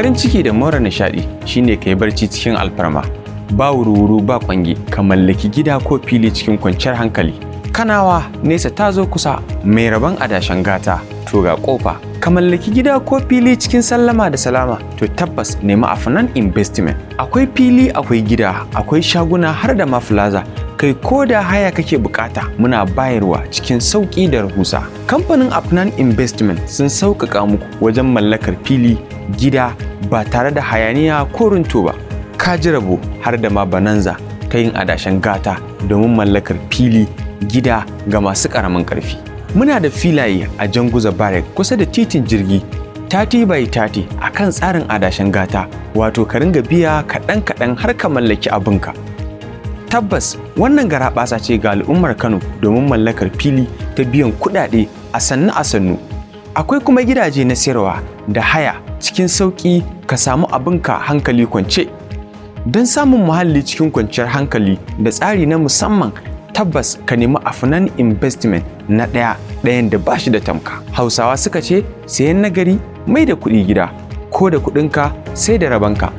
Farin ciki da more nishaɗi shine ka yi barci cikin alfarma. Ba wuru-wuru ba kwangi, ka mallaki gida ko fili cikin kwanciyar hankali. Kanawa, nesa ta zo kusa. Mai rabon adashen gata, to ga kofa. Ka mallaki gida ko fili cikin sallama da salama, to tabbas nemi Afnan Investment. Akwai fili, akwai gida, akwai shaguna, har da ma plaza. Kai, ko da haya kake bukata, muna bayarwa cikin sauki da rahusa. Kamfanin Afnan Investment sun sauƙaƙa muku wajen mallakar fili, gida, ba tare da hayaniya ko runto ba. Ka ji rabo, har da ma bonanza ta yin adashen gata domin mallakar fili, gida ga masu ƙaramin ƙarfi. Muna da filaye a Janguza Barrack, kusa da titin jirgi, 30 by 30, a kan tsarin adashen gata, wato ka ringa biya kaɗan-kaɗan har ka mallaki abinka. Tabbas wannan garaɓasa ce ga al'ummar Kano domin mallakar fili ta biyan kuɗaɗe a sannu a sannu. Akwai kuma gidaje na sayarwa da haya cikin sauƙi, ka samu abinka hankali kwance. Don samun muhalli cikin kwanciyar hankali da tsari na musamman, tabbas ka nemi Afnan Investment, na ɗaya ɗayan da ba shi da tamka. Hausawa suka ce sayan nagari mai da kuɗi gida, ko da kuɗinka sai da rabanka.